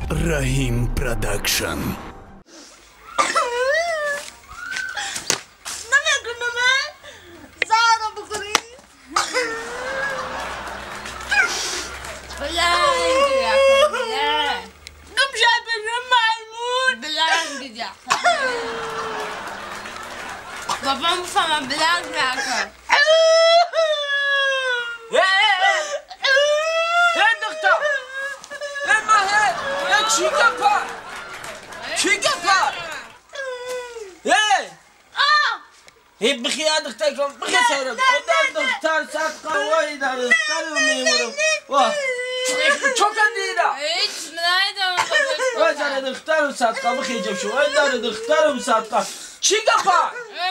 Раҳим Продакшн. بابام بفهمم بلند نکن. ای دختر، ای ماهی، ای چی گپا؟ چی گپا؟ ای ای بخی دختر کن، بخی سرم. ای دختر صدقه وای در دختر میمونم. واه چو کردی اینا؟ هیچ ندیدم. وای در دخترم صدقه بخی جب شو. ای در دخترم صدقه. چی گپا؟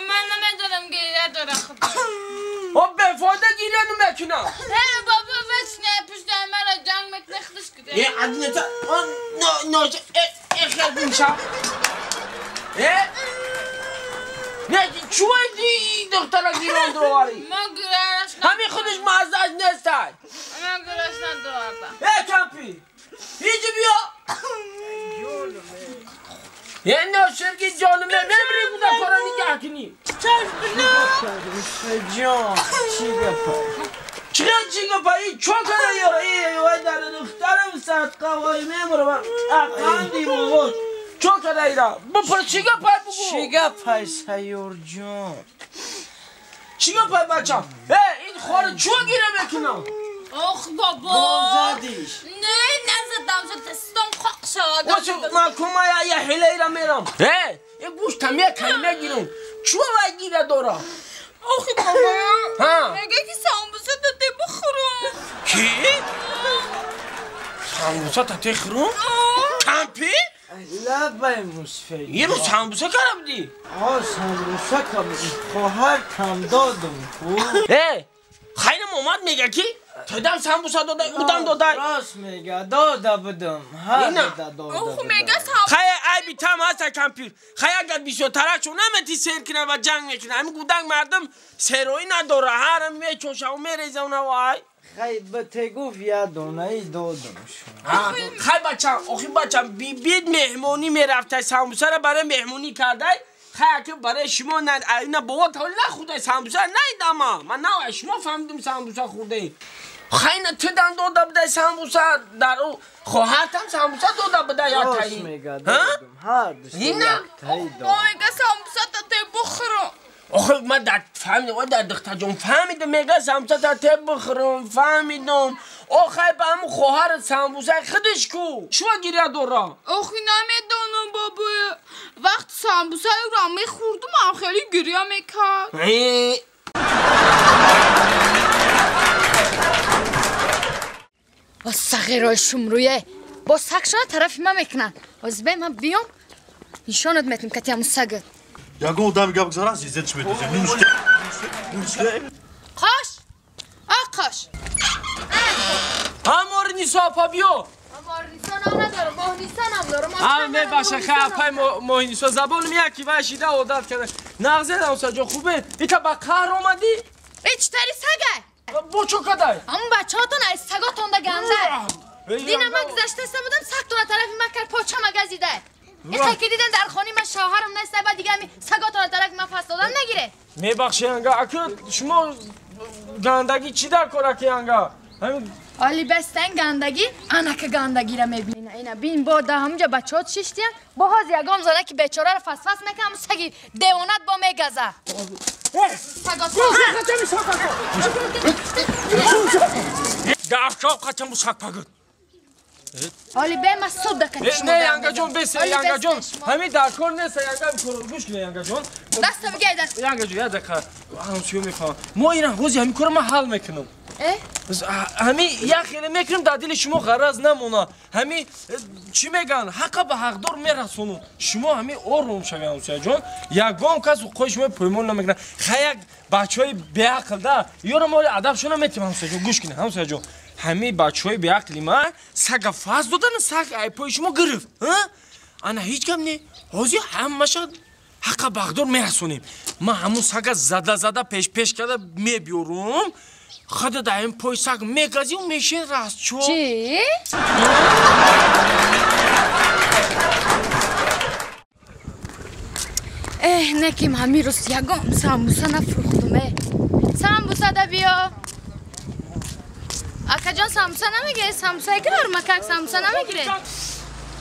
من نمیدونم گریه داره خدا. او بفاده گیره نمیکنم. هی بابا بچنه پشت مرا جنگ میکنه خودش کده. ای عدنتا آن نه نه ای خیر میشم. ای نه چوی دی دختر گیران درواری. من گریهش همین خودش مزدش نیست. من گریهش ندارم. ای کمپی ایجی بیا. یه ناشرگی جانمه نمیری بوده کارا نگه کنی. چشم بلا جان چی گپای؟ چی گپای؟ چون کنه یارا ای وای در دخترم صدقه وای میمورم اقندی بود. چون کنه ایرا بپر چی گپای بگو؟ چی گپای سیور جان؟ چی گپای بچم؟ ای این خوار چون گیره میکنم؟ آخ بابا زدیش. نه نزدم شد دستم خاک شد. واسه من کمای یه حیله ایرا میرم. ای یه گوش تمیه کلمه گیرم. چون وای گیره داره؟ آخی بابا میگه که سامبوسه تته بخورم. کی؟ سامبوسه تته خورم؟ کمپی؟ لبای مصفی. یه روز سامبوسه کردم دی. آه سامبوسه کردم. خواهر کم دادم. ای خیلی اومد میگه کی؟ تدم سامبوسه داده اودم داده. راست میگه داده بدم. هر داده بدم. میگه سامبوسه. خیلی عیبی تام هست کمپیر. خیلی اگر بیشتر ترک نمیتی سیر کنه و جنگ میکنه. همین گودنگ مردم سیروی نداره. هرم میچوشه و میریزه اون وای. خیلی به تگوف یه دونه ای دادم شما. خیلی بچم، آخی بچم بی بید مهمونی میرفته سامبوسه را برای مهمونی کرده. خیلی که برای شما نه اینا بابا تا نخورده سامبوسه نیدم من نه شما فهمیدم سامبوسه خورده. خیلی تو دن داده بوده سامبوسه در او خواهرتم سامبوسه داده بوده یا تایی. میگه دادم هر دوست اینا میگه سامبوسه تا بخورم. آخه من در فهمیدم در دختر جان فهمیدم میگه سامبوسه تا بخورم فهمیدم. آخه به هم خواهر سامبوسه خودش کو چوا گیره داره؟ آخه نمیدونم بابا وقت سامبوسه رو میخوردم هم خیلی گریه میکرد. از صغیرای شمرویه با سگشان طرف من میکنن. از به من بیام نشانت میتم کتی همون سگت. یگون آدم گپ گذارن زیزت چی میتوزیم نمیشه. قاش آقاش همار نیسا پا بیو. همار نیسا نام ندارم ماه نیسا نام دارم. هم بباشه خیلی پای ماه نیسا زبانم یکی وشیده عادت کرده. نغزه نامسا جان خوبه؟ ایتا با قهر اومدی؟ ای چطوری سگه؟ با چو کدای؟ همون بچه هاتون از سگاتون ده گنده. دینم من گذشته سه بودم سگتون طرف من کرد پاچه مگزیده. این که دیدن در خانه من شوهرم نیست بعد دیگه همی سگاتون طرف من فصل دادن نگیره. میبخشی انگا اکو شما گندگی چی در کاره که انگا؟ آلی بستن گندگی انک گندگی را میبینه. اینا بین با ده همونجا بچه ها شیشتین با هاز یگام زنه که بیچاره را فس فس میکنه همون سگی دیوانت با میگزه. دافشاب قچم سگ پگد. آلی به ما صبح دکن. نه ینگا جون بس ینگا جون همین در کار نیست ینگا گوش کن ینگا جون. دست بگیر دست. ینگا جون یه دقیقه همسیو میخوام. ما اینا روزی همین کارو ما حل میکنم. همین یک خیلی میکنم در دل شما غرض نمونه. همین چی میگن حق به حقدار میرسونم. شما همین آروم شوی همسایه جون. یگان کس حقوق شما پایمال نمیکنه. خیلی بچهای بیعقل ده یارو مال ادبشون نمیتیم همسایه جون. گوش کنه همسایه جون. همین بچهای بیعقلی ما سگ فاز دادن سگ ای پای شما گرفت. انا هیچ کم نه. حاضر همش حق به حقدار میرسونیم. ما همون سگ زده زده پیش پیش کرده میبیورم. خدا در این پای سگ میگزی و میشین راست چو. چی؟ Неким ҳамин рӯз ягон самбуса нафурӯхтум. Самбуса да биё. Акаҷон самбуса намегиред? Самбуса гармакак самбуса намегиред?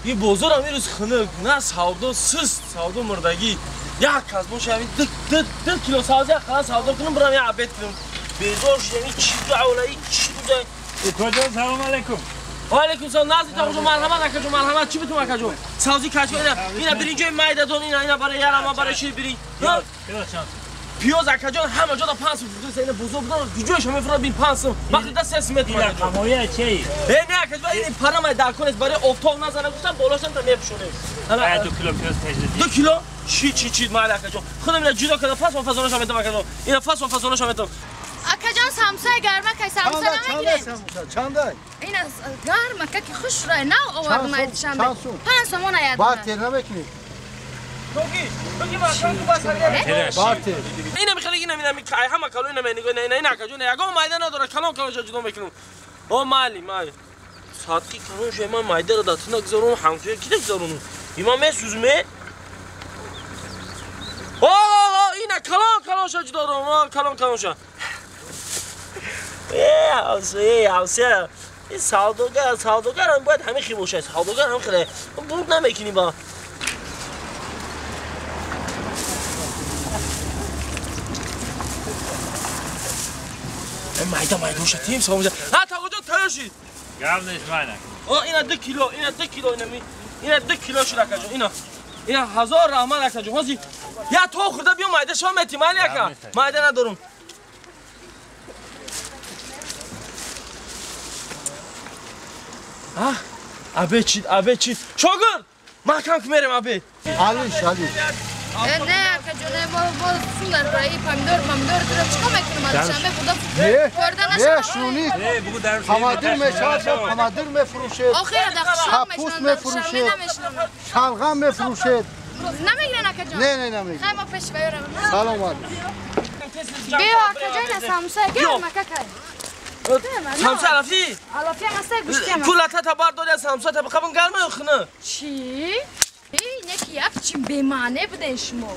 Ин бозор ҳамин рӯз хунук, на савдо суст, савдо мурдагӣ. Як кас боша ҳамин ду кило савдо як қала савдо кунам, бирам як обед кунам. Безор шудам, ин чӣ давла, ин чӣ буда? Укаҷон, салом алейкум. Ва алейкум салом. Назди тағоҷон, марҳамат акаҷон, марҳамат. Чӣ битум акаҷон? Савзи качка ина, ина биринҷои майдадон, ина, ина барои ярама, барои шир биринҷ. Пиёз чанд сум? Пиёз акаҷон ҳама ҷода 5 сум фурӯхта, ина бозор будан, куҷояш мефурӯхт бин 5 сум. Вақте да 3 сум метум акаҷон. Қамоя чӣ? Э, не акаҷон, ин парамай дар кон аст, барои офтоб назана гуфтам, болошам та мепӯшонем. Ая 2 кило пиёз тежди. 2 кило? Чӣ чӣ чӣ майли акаҷон. Худам ина ҷудо карда фасл фазонашам метам акаҷон. Ина фасл фазонашам метам. Акаҷон самбуса гармакай самбуса намегиред? Чанда? Ина гармака ки хуш рай нав овардам ай душанбе. 5 сомон аяд. Бартер намекунӣ? Токи, токи ма ку бас Бартер. Ина михали ина ина ай ҳама кало ина нигоҳ ина ина акаҷон ягон майда надора, калон калон ҷудо мекунам. О майли, майли. Садқи калон шуд, ман майдаро дар тина гузаронам, ҳамсоя кида гузаронам? Има месӯзме? О, ина калон калон ша ҷудо дорам, калон калон ша. Э, ҳамсоя, ҳамсоя. Ин савдогар, савдогар ҳам бояд ҳамин хел бошад. Савдогар ҳам хеле бурд намекунӣ ба. Майда майда боша, тим савдо. Ҳа, тағоҷон тайёр шид. Гап нест майна. О, ина 2 кило, ина 2 кило, ина ми, ина 2 кило шуд акаҷон, ина. Ина ҳазор раҳмат акаҷон. Ҳозир я то хӯрда биё майда шо мети, майли ака. Майда надорум. А, абе чид, абе чид. Шогирд, маҳкам ки мерем абе. Алиш, алиш. Не, акаҷон, бо сум дар барои помидор, помидор туро чикор мекунам душанбе худо хӯрда нашавад. Не, шунид. Помидор мешавад, помидор мефурӯшед. Охир дар хушам капуст мефурӯшед. Шалғам мефурӯшед. Намегирен акаҷон? Не, не, намегирен. Хай мо пеш ваёрам. Салом алейкум. Биё акаҷон, ина самбуса гармакакай. Самса алафи? Алафи ҳам аст, гӯшти ҳам аст. Кулата табар доря самса таба қабун гарма ё хина? Чӣ? Эй, неки як чим бемаъне буден шумо.